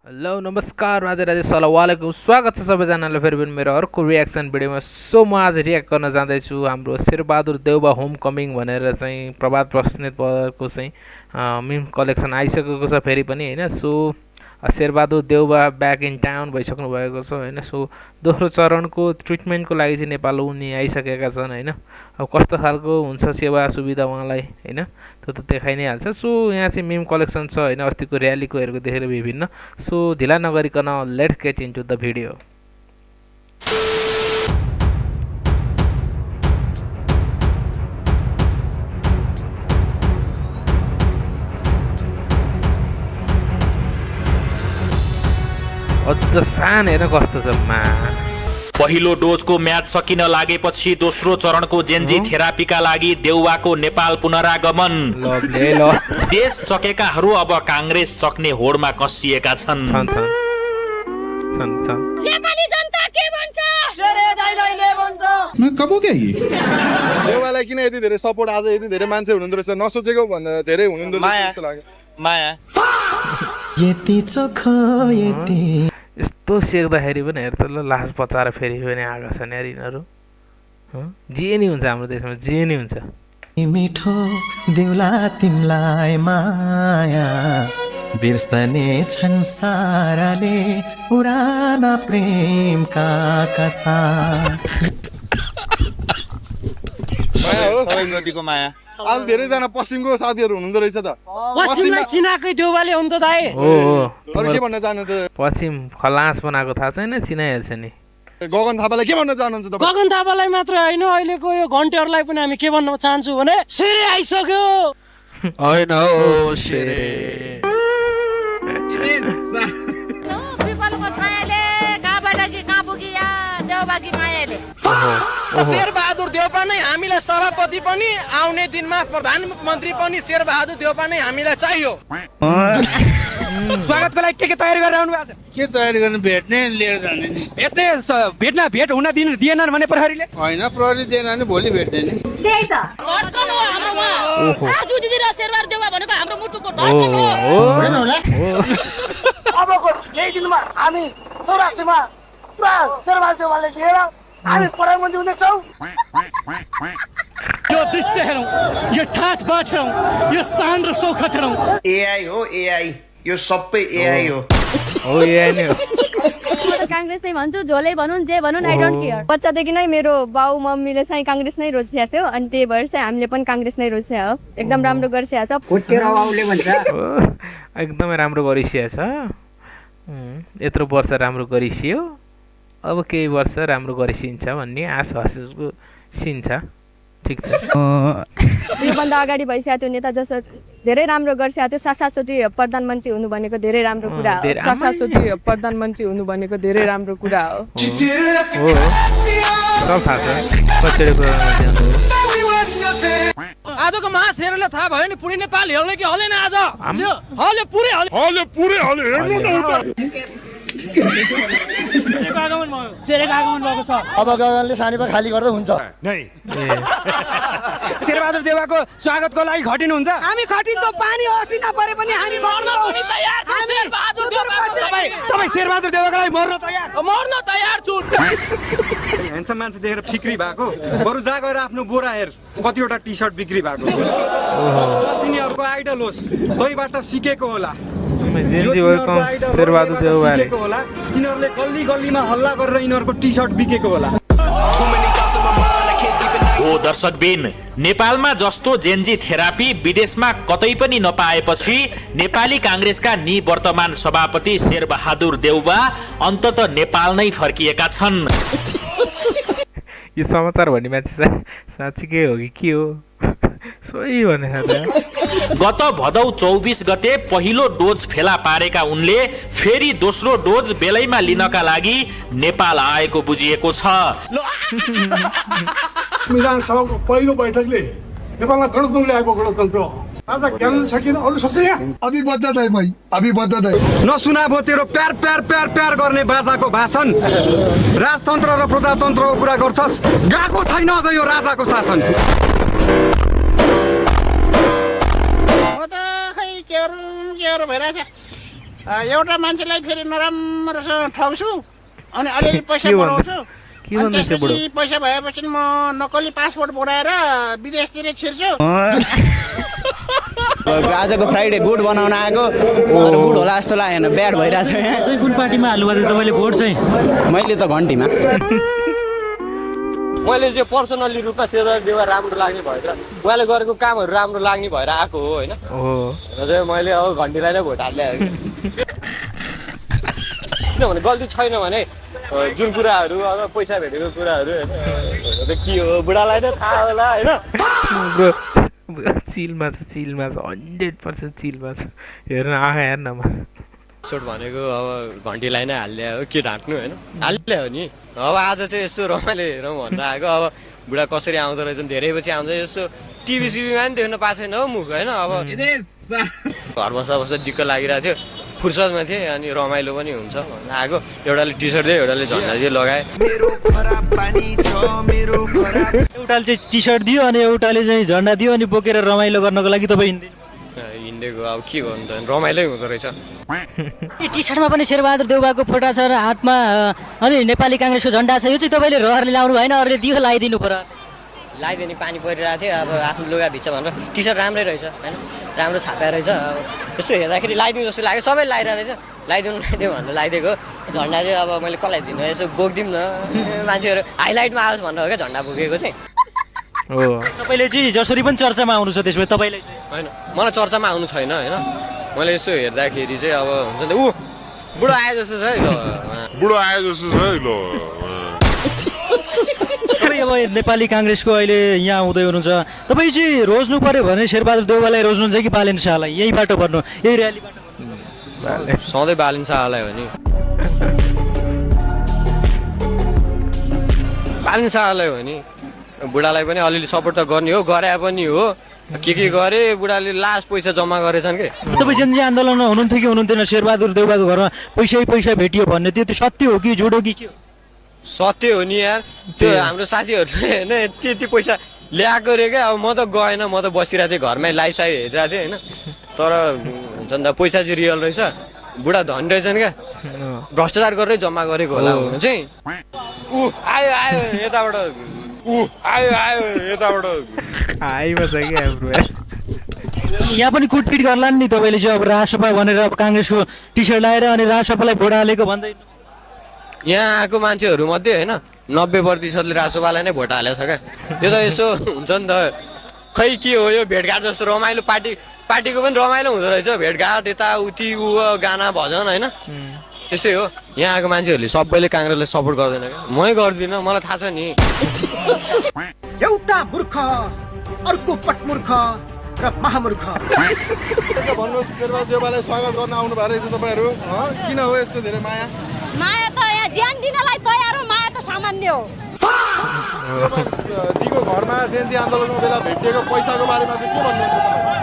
Hello नमस्कार राधे राधे सलामवालेकुम स्वागत छ सबैजनालाई फेरि पनि मेरो अर्को रियाक्सन भिडियोमा। म आज रियाक्ट गर्न जाँदैछु हाम्रो शेरबहादुर देउबा होम कमिङ भनेर चाहिँ प्रभात बस्नेतको चाहिँ मिम कलेक्सन आइसकेको छ फेरि पनि हैन। So Sher Bahadur Deuba back in town भइसक्नु भएको छ हैन। सो दोस्रो चरणको ट्रिटमेन्टको लागि चाहिँ नेपाल उनी आइसकेका छन् हैन। अब कस्तो खालको हुन्छ सेवा सुविधा उहाँलाई हैन त्यो त देखाइ नै हाल्छ। सो यहाँ चाहिँ मिम कलेक्सन छ हैन, अस्तिको र्यालीको हेरेको देखेर विभिन्न। सो ढिला नगरिकन let's get into the video. अझ सान हेर्न कस्तो छ मा। पहिलो डोजको म्याच सकिन लागेपछि दोस्रो चरणको जेन्जी थेरापीका लागि देउवाको नेपाल पुनरागमन। देश सकेकाहरू अब कांग्रेस सक्ने होडमा कसिएका छन्। नेपाली जनता के भन्छ? शेरे दाइले भन्छ। म कब हो क्या ये? देउवालाई किन यति धेरै सपोर्ट आज यति धेरै मान्छे हुनुहुँदो रहेछ, नसोचेको भन्दा धेरै हुनुहुँदो रहेछ जस्तो लाग्यो। माया यति चोखो यति यस्तो सेक्दाखेरि पनि हेर त ल लास बचाएर फेरि पनि आएको छन् यार यिनीहरू। जे नि हुन्छ हाम्रो देशमा, जे नि हुन्छ। मिठो देउला तिमलाई माया बिर्सने छन् साराले पुराना प्रेमका कथा। माया हो सबै नदीको माया। आज धेरैजना पश्चिमको साथीहरू हुनुहुँदो रहेछ त। पश्चिमलाई चिनाकै देउबाले हुन् त दाइ। अरू के भन्न चाहनुहुन्छ? पश्चिम खलास बनाएको थाहा छैन, चिनाइहाल्छ नि। गगन थापालाई के भन्न चाहनुहुन्छ तपाईँ? गगन थापालाई मात्र होइन, अहिलेको यो घन्टेहरूलाई पनि हामी के भन्न चाहन्छु भने शेरे आइसक्यो। होइन हो शेरे। पिपलको छायाले कहाँबाट कि कहाँ पुगिया देउबाकी मायाले। शेरबहादुर देउपा नै हामीलाई सभापति पनि, आउने दिनमा प्रधानमन्त्री पनि शेरबहादुर देउपा नै हामीलाई चाहियो। स्वागतको लागि के तयारी गरेर आउनु भएको छ? के तयारी गर्नु? भेट्ने लिएर जाने नि। भेट हुन दिएनन् भने प्रहरीले? होइन, प्रहरी दिएन भने भोलि भेट्ने नि। त्यही त धड्कन हो हाम्रोमा। राजु दिदी र शेरबहादुर देउबा भनेको हाम्रो मुटुको धड्कन हो। अबको केही दिनमा हामी 84 मा पुरा शेरबहादुर देउवाले लिएर हामी प्रधानमन्त्री हुनेछौँ। यो दृश्य हेरौँ, यो ठाट बाट हेरौँ, यो शान र सौखत हेरौँ। एआई हो एआई, यो सबै एआई हो। हो यही नै हो। म त कांग्रेस नै भन्छु, झोलै भनुन् जे भनुन् आई डोन्ट केयर। बच्चादेखि नै मेरो बाउ मम्मीले चाहिँ कांग्रेस नै रोजिरहेको थियो अनि त्यही भएर चाहिँ हामीले पनि कांग्रेस नै रोजिरहेको हो। एकदम राम्रो गरिरहेको छ। एकदमै राम्रो गरिसिया छ। यत्रो वर्ष राम्रो गरिसियो, अब केही वर्ष राम्रो गरिसिन्छ भन्ने आश हसको सिन छ। ठिक छ। योभन्दा अगाडि भइसकेको थियो नेता जस्तो धेरै राम्रो गरिसकेको थियो। 7-7 चोटि प्रधानमन्त्री हुनु भनेको धेरै राम्रो कुरा हो। 7-7 चोटि प्रधानमन्त्री हुनु भनेको धेरै राम्रो कुरा हो। आजको महाशेरलाई थाहा भयो नि पुरै नेपाल हेर्ने कि हलेन आज? हले पुरै हले हेर्नु न उता। शेरेको आगमन भएको छ। अब गगनले सानीपा खाली गर्दा हुन्छ। शेरबहादुर देउवाको स्वागतको लागि खटिनुहुन्छ? हामी खटिन्छौँ, पानी असिना परे पनि हामी मर्न पनि तयार छौँ। शेरबहादुर देउबा तपाईँ शेरबहादुर देउवाको लागि मर्न तयार? मर्न तयार छु। ह्यान्डसम मान्छे देखेर फिक्री भएको, बरु जा गएर आफ्नो बोरा हेर कतिवटा टी सर्ट बिक्री भएको। तिनीहरूको आइडल होस्, तैबाट सिकेको होला। शेरबहादुर देउवाले होला, तिनीहरूले गल्ली गल्लीमा हल्ला गरेर यिनीहरूको टी सर्ट बिकेको होला। ओ दर्शकबिन, नेपालमा जस्तो जेन्जी थेरापी विदेशमा कतै पनि नपाएपछि नेपाली कांग्रेसका निवर्तमान सभापति शेरबहादुर देउबा अन्तत नेपाल नै फर्किएका छन्। यो समाचार भन्ने मान्छे साँच्चीकै हो कि के हो? सोही भने गत भदौ 24 गते पहिलो डोज फेला पारेका उनले फेरि दोस्रो डोज बेलैमा लिनका लागि नेपाल आएको बुझिएको छ। संविधान सभाको पहिलो बैठकले नेपालमा गणतन्त्र ल्याएको गणतन्त्र आज ज्ञान सकिन अरू सक्छ यहाँ? अभिबद्धता है भाइ, अभिबद्धता है। नसुना भो तेरो प्यार प्यार प्यार प्यार गर्ने बाजाको भाषण, राजतन्त्र र प्रजातन्त्रको कुरा गर्छस्, गएको छैन अझ यो राजाको शासन। म त खै के भइरहेछ। एउटा मान्छेलाई फेरि नराम्रोसँग ठग्छु अनि अलिअलि पैसा बढाउँछु अनि त्यसपछि पैसा भएपछि म नक्कली पासपोर्ट बनाएर विदेशतिर छिर्छु। आजको फ्राइडे गुड बनाउन आएको गुड होला जस्तो लागेन, ब्याड भइरहेछ यहाँ। कुन पार्टीमा हाल्नुभएको तपाईँले भोट चाहिँ? मैले त घन्टीमा। मैले चाहिँ पर्सनल्ली रूपमा शेरबहादुर देउवा राम्रो लाग्ने भएर उहाँले गरेको कामहरू राम्रो लाग्ने भएर आएको हो होइन। मैले अब घन्टीलाई नै भोट हाल्दै किनभने गल्ती छैन भने जुन कुराहरू अब पैसा भेटेको कुराहरू होइन के हो बुढालाई नै थाहा होला होइन। चिलमा छ 100% चिलमा छ। हेर्न आँखा हेर्नमा सोट भनेको अब घन्टीलाई नै हालिदियो हो, के ढाँट्नु होइन, हालिदियो हो नि। अब आज चाहिँ यसो रमाइलो हेरौँ भनेर आएको। अब बुढा कसरी आउँदो रहेछन्, धेरै पछि आउँछ। यसो टिभी सिभीमा पनि देख्न पाएको छैन हो मुख होइन। अब घर बस्दा दिक्क लागिरहेको थियो, फुर्सदमा थिएँ अनि रमाइलो पनि हुन्छ भनेर आएको। एउटाले टी सर्ट दियो, एउटाले झन्डा दियो लगाए। एउटाले चाहिँ टी सर्ट दियो अनि एउटाले चाहिँ झन्डा दियो अनि बोकेर रमाइलो गर्नको लागि तपाईँ हिँडेको। अब के गर्नु त, रमाइलै हुँदो रहेछ। टी सर्टमा पनि शेरबहादुर देउवाको फोटो छ र हातमा अनि नेपाली काङ्ग्रेसको झन्डा छ। यो चाहिँ तपाईँले रहरले लाउनु भएन, अरूले दियो लगाइदिनु पर्यो। लगाइदिने पानी परिरहेको थियो, अब आफ्नो लुगा भिज्छ भनेर टी सर्ट राम्रै रहेछ होइन, राम्रो छापेर रहेछ। अब यसो हेर्दाखेरि लगाइदिउँ जस्तो लाग्यो, सबै लगाइरहेको रहेछ। लगाइदिउँ भनेर लगाइदिएको झन्डा चाहिँ। अब मैले कसलाई दिनु, यसो बोकिदिउँ न, मान्छेहरू हाइलाइटमा आओस् भनेर हो क्या झन्डा बोकेको चाहिँ। तपाईँले चाहिँ जसरी पनि चर्चामा आउनु छ त्यसमा तपाईँले होइन, मलाई चर्चामा आउनु छैन होइन। मैले यसो हेर्दाखेरि चाहिँ अब हुन्छ नि, ऊ बुढो आए जस्तो छ है ल, बुढो आए जस्तो छ है ल। तपाईँ अब नेपाली काङ्ग्रेसको अहिले यहाँ आउँदै हुनुहुन्छ, तपाईँ चाहिँ रोज्नु पर्यो भने शेरबहादुर देउवालाई रोज्नुहुन्छ कि बालेन शाहलाई? यही बाटो पर्नु, यही र्यालीबाट सधैँ बालिन शाहलाई हो नि। बालिन शाहलाई हो नि। बुढालाई पनि अलिअलि सपोर्ट त गर्ने हो, गरे पनि हो। के गरे बुढाले लास्ट पैसा जम्मा गरेछन् कि। तपाईँ जनजी आन्दोलनमा हुनुहुन्थ्यो कि हुनुहुन्थेन? शेरबहादुर देउवाको घरमा पैसा भेटियो भन्ने त्यो सत्य हो कि झुटो कि के हो? सत्य हो नि यार। त्यो हाम्रो साथीहरूले होइन त्यति पैसा ल्याएको रे क्या। अब म त गएन, म त बसिरहेको थिएँ घरमै, लाइभ साइभ हेरिरहेको थिएँ होइन। तर हुन्छ नि त पैसा चाहिँ रियल रहेछ, बुढा धनी रहेछन् क्या, भ्रष्टाचार गरेर जम्मा गरेको होला भने चाहिँ। ऊ आयो यताबाट, ऊ आयो यताबाट आइमा छ कि हाम्रो यहाँ पनि कुटपिट गर्ला नि तपाईँले चाहिँ। अब राजसभा भनेर अब काङ्ग्रेसको टी सर्ट लगाएर अनि राजसभालाई भोट हालेको भन्दै यहाँ आएको मान्छेहरू मध्ये होइन 90% राजसभालाई नै भोट हालेको छ क्या। त्यो त यसो हुन्छ नि त, खै के हो यो भेटघाट जस्तो रमाइलो। पार्टीको पनि रमाइलो हुँदो रहेछ, भेटघाट यताउति ऊ गाना भजन होइन, त्यसै हो। यहाँ आएको मान्छेहरूले सबैले काङ्ग्रेसलाई सपोर्ट गर्दैन क्या, मै गर्दिनँ, मलाई थाहा छ नि। एउटा मूर्ख, अर्को पटमूर्ख र महामूर्ख। भन्नुहोस्, शेरबहादुर देउवालाई स्वागत गर्न आउनु भएको रहेछ तपाईँहरू, किन हो यस्तो धेरै माया? माया त यहाँ ज्यान दिनलाई तयार हो, माया त सामान्य हो। जीको घरमा जेएनजी आन्दोलनको बेला भेटिएको पैसाको बारेमा चाहिँ के भन्नुहुन्छ तपाईँ?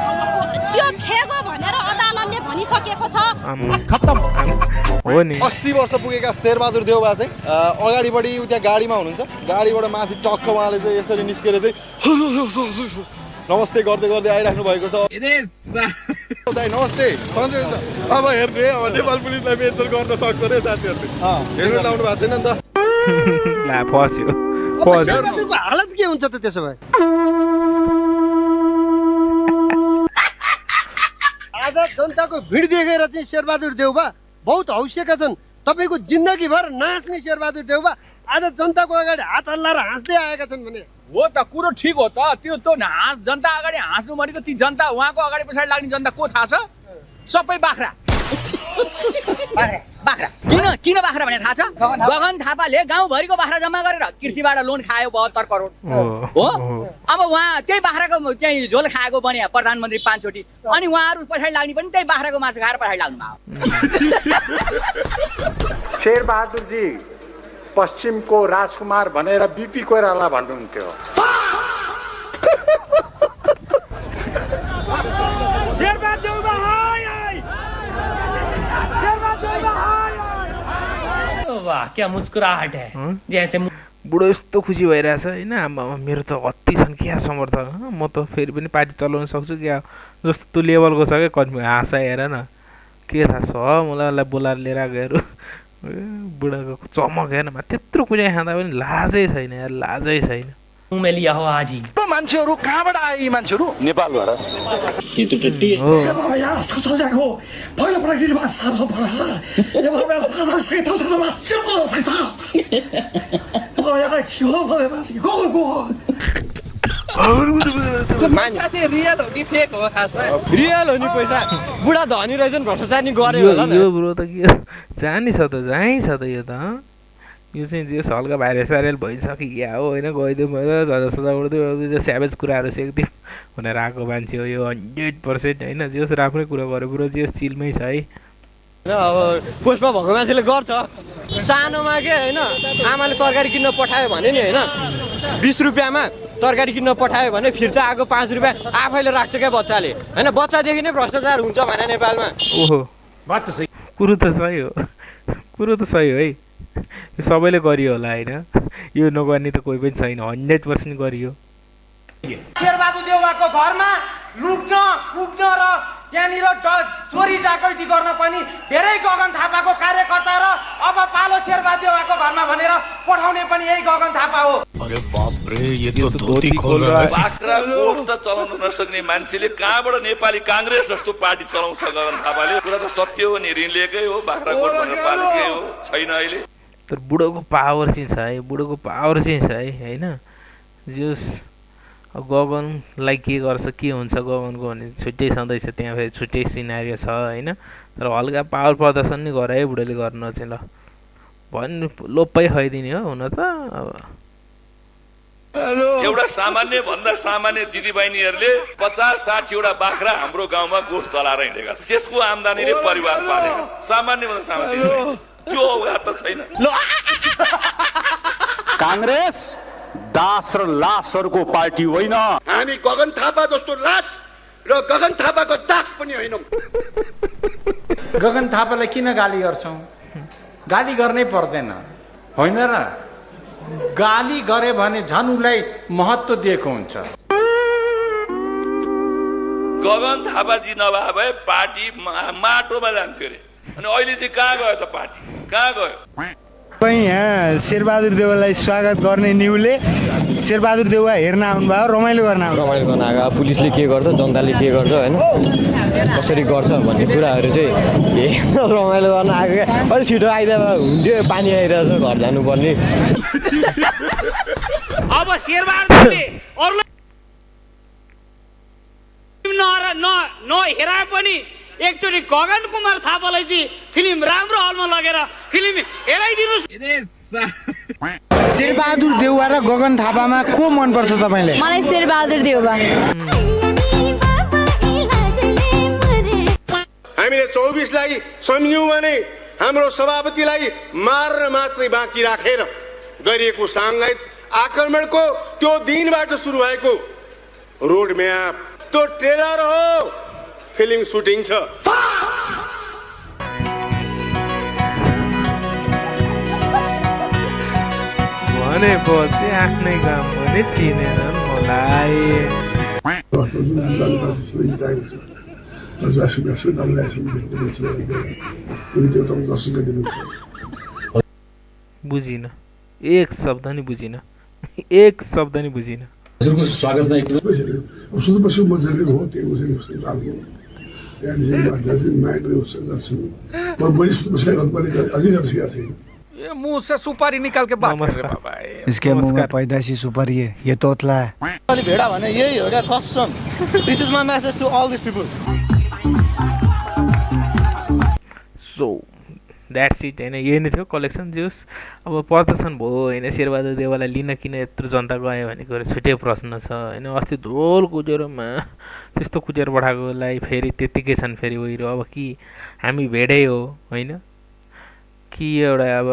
त्यो खेगो भनेर अदालतले भनिसकेको छ। खत्तम हो नि। 80 वर्ष पुगेका शेरबहादुर देउवा चाहिँ अगाडिबढी त्यहाँ गाडीमा हुनुहुन्छ, गाडीबाट माथि टक्क उहाँले चाहिँ यसरी निस्केर चाहिँ नमस्ते गर्दै गर्दै आइराख्नु भएको छ। नमस्ते सन्चै हुन्छ। अब हेर्ने अब नेपाल पुलिसलाई मेन्सन गर्न सक्छ रे साथीहरूले, हेलमेट लाउनु भएको छैन नि त। ला फस्यो। हालत के हुन्छ त त्यसो भए? आज जनताको भिड देखेर चाहिँ शेरबहादुर देउवा बहुत हौसिएका छन्। तपाईँको जिन्दगीभर नाच्ने शेरबहादुर देउवा आज जनताको अगाडि हात हल्लाएर हाँस्दै आएका छन् भने हो त कुरो ठिक हो त। त्यो जनता अगाडि हाँस्नु भनेको ती जनता, उहाँको अगाडि पछाडि लाग्ने जनता को थाहा छ? सबै बाख्रा। किन बाख्रा भने थाहा छ? गगन थापाले गाउँभरिको बाख्रा जम्मा गरेर कृषिबाट लोन खायो 72 करोड हो। अब उहाँ त्यही बाख्राको चाहिँ झोल खाएको बन्या प्रधानमन्त्री 5 चोटि, अनि उहाँहरू पछाडि लाग्ने पनि त्यही बाख्राको मासु खाएर पछाडि लाग्नु भयो। शेरबहादुर जी पश्चिमको राजकुमार भनेर बिपी कोइराला भन्नुहुन्थ्यो। वाह क्या मुस्कुराहट है जैसे। बुढो यस्तो खुसी भइरहेछ होइन, मेरो त अति छन् क्या समर्थक, म त फेरि पनि पार्टी चलाउन सक्छु क्या जस्तो त्यो लेभलको छ क्या। कति हाँसा हेर न, के थाहा छ मलाई बोलाएर लिएर गएर बुढाको चमक हेर्न त्यत्रो कुनै खाँदा पनि लाजै छैन यार, लाजै छैन। उमेलिया हो आजी मान्छेहरू कहाँबाट आए यी मान्छेहरू? नेपालबाट। रियल हो नि पैसा। बुढा धनी रहेछ नि, भ्रष्टाचार नि गर्यो होला नि। यो ब्रो त के जानी छ त, जहीँ छ त यो त। यो चाहिँ जे हल्का भाइरल भइसक्यो क्या हो होइन, गइदियो मैले झजसदा उड्दै स्यावेज कुराहरू सिक्दियो भनेर आएको मान्छे हो यो 100% होइन। जे होस् राम्रै कुरा गऱ्यो ब्रो, जे होस् चिलमै छ है। अब पोस्टमा भएको मान्छेले गर्छ। सानोमा के होइन, आमाले तरकारी किन्न पठायो भने नि होइन, 20 रुपियाँमा तरकारी किन्न पठायो भने फिर्ता आएको 5 रुपियाँ आफैले राख्छ क्या बच्चाले होइन। बच्चादेखि नै भ्रष्टाचार हुन्छ भने नेपालमा। ओहो, कुरो त सही हो, कुरो त सही हो है। यो सबैले गरियो होला होइन, यो नगर्ने त कोही पनि छैन, 100% गरियो। शेरबहादुर देउवाको घरमा लुक्न पुग्न र त्यहाँनिर चोरी डाकैती गर्न पनि धेरै गगन थापाको कार्यकर्ता र अब पालो शेरबहादुर देउवाको घरमा भनेर पठाउने पनि यही गगन थापा हो। अरे बाप रे, ये तो धोती खोल रहा है। बाख्रा गोठ त चलाउन नसक्ने मान्छेले कहाँबाट नेपाली कांग्रेस जस्तो पार्टी चलाउँछ गगन थापाले? कुरा त सत्य हो नि, ऋण लिएकै हो, बाख्रा गोठ भनेर पालेकै हो, छैन अहिले। तर बुढोको पावर चाहिँ छ है, बुढोको पावर चाहिँ छ है होइन। जस गगनलाई के गर्छ के हुन्छ गगनको भने छुट्टै छँदैछ, त्यहाँ फेरि छुट्टै सिनारियो छ होइन। तर हल्का पावर प्रदर्शन नै गर है बुढोले गर्न चाहिँ, ल भन्नु लोपै खुवाइदिने हो हुन त। अब एउटा सामान्य भन्दा सामान्य दिदीबहिनीहरूले 50-60 वटा बाख्रा हाम्रो गाउँमा गोठ चलाएर हिँडेका छन्, त्यसको आम्दानीले परिवार पालेका छन्। सामान्य भन्दा सामान्य त्यो औकात त छैन। कांग्रेस दास र लासहरूको पार्टी होइन। हामी गगन थापा जस्तो लास र गगन थापाको दास पनि होइनौँ। गगन थापालाई किन गाली गर्छौँ? गाली गर्नै पर्दैन होइन र? गाली गरे भने झन् उसलाई महत्त्व दिएको हुन्छ। गगन थापाजी नभए भए पार्टी माटोमा जान्थ्यो अरे, अनि अहिले चाहिँ कहाँ गयो त पार्टी, कहाँ गयो? यहाँ शेरबहादुर देउवालाई स्वागत गर्ने न्युले शेरबहादुर देउवा हेर्न आउनुभयो, रमाइलो गर्न आउनु। रमाइलो गर्न आएको, पुलिसले के गर्छ, जनताले के गर्छ होइन, कसरी गर्छ भन्ने कुराहरू चाहिँ हेर्न रमाइलो गर्न आएको क्या। अलिक छिटो आइदिए हुन्थ्यो, पानी आइरहेछ, घर जानुपर्ने। अब शेरबहादुरले अरूलाई नहेरा पनि एकचोटि गगन कुमार थापालाई चाहिँ फिल्म राम्रो हलमा लगेर फिल्म हेराइदिनुहोस्। शेरबहादुर देउवा र गगन थापामा को मनपर्छ तपाईँले? मलाई शेरबहादुर देउवा। हामीले 24लाई सम्झ्यौँ भने हाम्रो सभापतिलाई मार्न मात्रै बाँकी राखेर गरिएको साङ्घाई आक्रमणको त्यो दिनबाट सुरु भएको रोड म्याप, त्यो ट्रेलर हो, फिल्म सुटिङ छ। भनेपछि आफ्नै काम पनि चिनेनन् मलाई। बुझिन, एक शब्द नि बुझिन, एक शब्द नि बुझिन। हजुरको स्वागत नै सुदूरपश्चिम मन्त्रीको हो, त्यो ये मुंह से सुपारी निकाल के बात कर रहे बाबा। इसके मुंह में पैदाइशी सुपारी है, ये तोतला है। अलि भेडा भने यही हो क्या, कसम। This is my message to all this people. So that's it होइन, यही नै थियो कलेक्सन। जोस् अब प्रदर्शन भयो होइन, शेरबहादुर देउवालाई लिन किन यत्रो जनता गयो भन्ने कुरो छुट्टै प्रश्न छ होइन। अस्ति धोल कुचेरोमा त्यस्तो कुचेर पठाएकोलाई फेरि त्यत्तिकै छन् फेरि उयो। अब कि हामी भेडै हो होइन, कि एउटा अब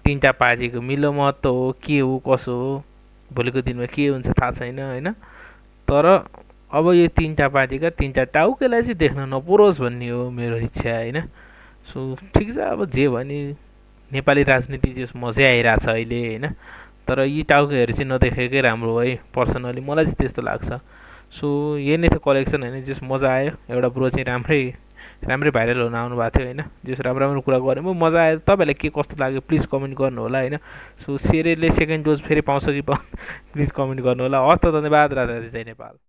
तिनवटा पार्टीको मिलो महत्त्व हो, के हो कसो हो, भोलिको दिनमा के हुन्छ थाहा छैन होइन। तर अब यो तिनवटा पार्टीका तिनवटा टाउकेलाई चाहिँ देख्न नपरोस् भन्ने हो मेरो इच्छा होइन। सो ठिक छ, अब जे भने नेपाली राजनीति जस मजै आइरहेछ अहिले होइन। तर यी टाउकेहरू चाहिँ नदेखेकै राम्रो है, पर्सनली मलाई चाहिँ त्यस्तो लाग्छ। सो यही नै थियो कलेक्सन होइन, जस मजा आयो। एउटा ब्रो चाहिँ राम्रै राम्रै भाइरल हुन आउनु भएको थियो होइन जस राम्रो राम्रो कुरा गरेँ म मजा आयो तपाईँलाई के कस्तो लाग्यो प्लिज कमेन्ट गर्नु होला होइन सो सेरेले सेकेन्ड डोज फेरि पाउँछ कि प्लिज कमेन्ट गर्नु होला हस् त धन्यवाद राधा जय नेपाल